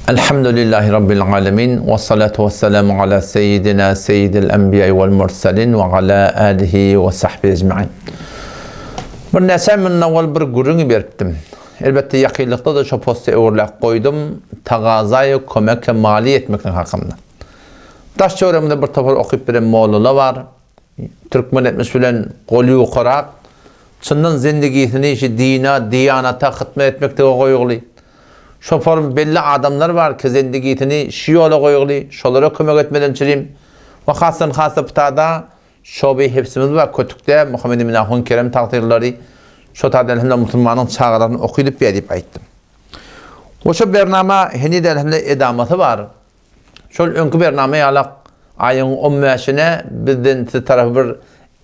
Elhamdülillahi Rabbil alemin ve salatu ve selamu ala seyyidina seyyidil enbiya vel mursalin ve ala alihi ve sahbihi ecmain. Bir näçe mundan owal bir gürrüňi beripdim. Elbetde ýakynlykda-da şo posty öwürläp goýdum, tagazaýy kömek hem maliýe etmeklik hakynda. Daş töweregimde bir topar okyp bilen mollalar bar. Türkmen etmiş bilen goly ýukarak, çyndan zindigisini şi dina, diýanata hytmat etmeklige goýugly. Şoform belli adamlar bar ki zindigisini şi ýola goýugly, şolara kömek etmeden çirim. We hasdan hassa ptada şoby hepsimiz bar kötükde Muhammed Emin ahun kerem tagtyrlary şo taýda elhamdülillah musulmanyň çagalaryny okydyp ýa diýip aýtdym. We şo bernama heniz elhamdülillah edamasy bar. Şol öňki bernama ýalak aýyň on bäşine bizden siz tarapy bir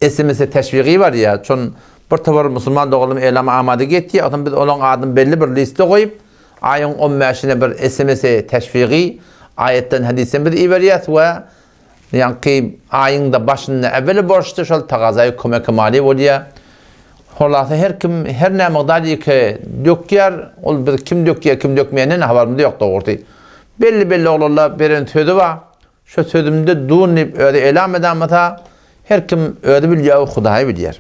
SMS teşwigi barýar. Şon bir topar musulman doganlarym elama amada getýär. Onsoň biz olaň adyny belli bir liste goýup, aýyň on bäşine bir SMS teşwigi aýatdan hadysdan biz iberýäs we ýaňky aýyň-da başynda äwweli borçdy şol tagazaýy kömeke maliýe bolýar. Holasa her kim her näme mygdar ýeke dökýär. Ol biz kim dökýär, kim dökmeýänden habarymyz ýok dogrusy. Belli-belli oglanlar beren sözi bar. Şo sözümde durun diýip özi elam edamasa, her kim özi bilýär we Hudaý bilýär.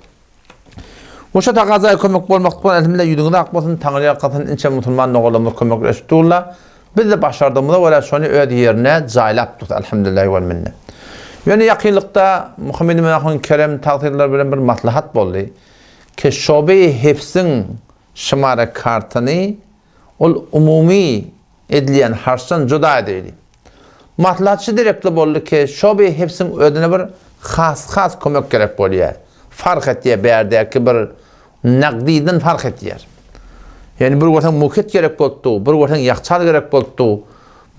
We şo tagazaýa kömek bolmak bilen elhamdülillah ýüzüňiz ak bolsun, Taňry ýalkasyn inçe musulman doganlarymyz kömekleşip durlar. Biz-de başardygymyza görä şony öz ýerine jaýlap durus elhamdülillah we minne. Ýöne ýakynlykda Muhammed ibn Ahun Kerem tagtyrlar bilen bir maslahat boldy. Ke şobeýi hepsiň şymara kartyny Ol umumy edilýän harçdan juda edildi. Maslahatçy derekli boldy ki, şo bir hepsiň özüne bir has-has kömek gerek bolýar. Fark etýär bärdäki bir nagdydan fark etýär. Ýani bir görseň muket gerek bolupdy, bir görseň ýakçal gerek bolupdy,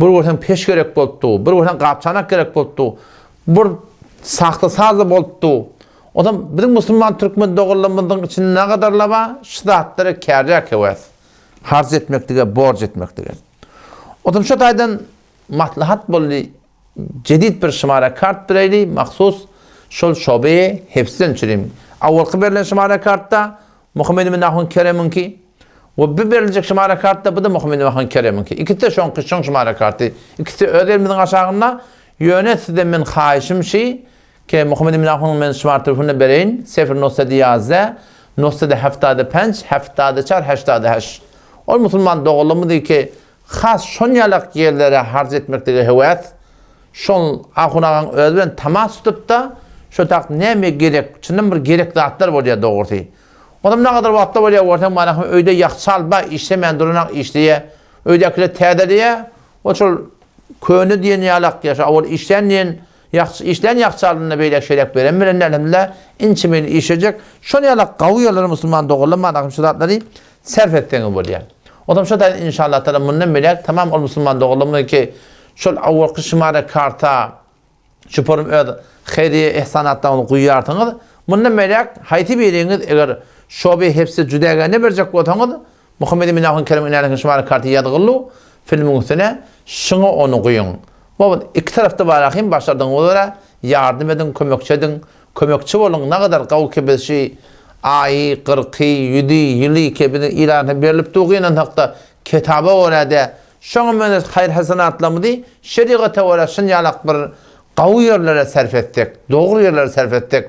bir görseň peş gerek bolupdy, bir görseň gap-çanak gerek bolupdy, bir sahta saz-da bolupdy. Onsoň biziň musulman türkmen doganlarymyzyň içinde nagadarlar bar, şu zatlara kärräk höwes. Harç etmeklige, borç etmeklige. Onsoň şu taýdan maslahat boldy, jedid bir şymara kart bereýli, mahsus şol şobeýi hepsden çürim. Awalky berlen şymara kartda Muhammed ibn Ahun Keremiňki we bu beriljek şymara kartda bu-da Muhammed ibn Ahun Keremiňki. Ikisi-de şoňky, şoň şymara karty. Ikisi öz elimiziň aşagynda. Ýöne sizden men haýyşym şi, Ke Muhammed Emin ahunyň men şumar telefonyny bereýin, sefir nosedi ýazde, nosedi heftade penç, heftade çar, heştade heş. Ol musulman doganlarymyz ki, has şon ýalak ýerlere harç etmeklige höwes, şol ahun agaň özi bilen tamas tutup-da, şo tak näme gerek, çyndan bir gerek zatlar bolýar dogrusy. Onam nagadar wagtda bolýar görseň mana hem öýde ýakçal bar, işlemän duranok işleýär, öýdäkiler täzeleýär, ol şol köne diýen ýalak ýa şo owal işlän diýen Ýagşy işlän ýagşy alynda beýläk şeýläk beren bilen elhamdülillah inçe meni işlejek. Şony ýaly gawy ýerlere musulman doganlar manakym şu zatlary sarf etseňiz bolýar. Onsoň şo taýdan inşallah taala mundan beýläk tamam ol musulman doganlarymyz ki şol awalky şumara karta şu forum öz heýriýe ehsanatlaryňyzy guýýarsyňyz. Mundan beýläk haýsy biriňiz eger şoby hepsi jüdägäne berjek bolsaňyz Muhammed Emin Ahun Kerem Inäniň şumara karty ýazgyllu filmiň üstüne şuňa ony guýuň. Baba iki tarapda bar ahym başardygyňyza görä ýardym ediň kömekçi ediň kömekçi boluň nagadar gawy ki biz şi aýy gyrky ýüzi ýyly ki biziň il arasynda berlip dur gynansakda ketaba görä-de şoňa meňzeş haýyr hasanatlarymyzy şerigata görä şunýalak bir gawy ýerlere sarf etsek dogry ýerlere sarf etsek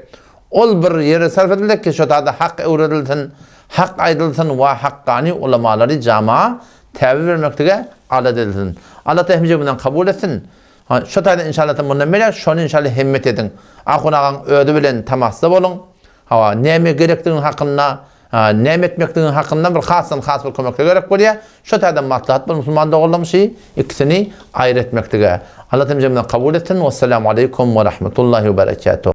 ol bir ýere sarf edilse ki şo tada hak öwredilsin hak aýdylsyn we hakkany ulamalary jamaa Täbi bermeklige alada edilsin. Allah Taala hemje mundan kabul etsin. Şo taýdan inşallah mundan beýläk şony inşallah hemmet ediň. Ahun agaň özi bilen tamasda boluň. Hawa, näme gerekdigini hakynda, näme etmekdigini hakynda bir hasdan has bir kömekler gerek bolýar. Şo taýdan maslahat bol musulman doganlarym şi ikisini aýry etmeklige. Allah hemje mundan kabul etsin. Wessalamu aleýkum we rahmetullahi we berekatuh.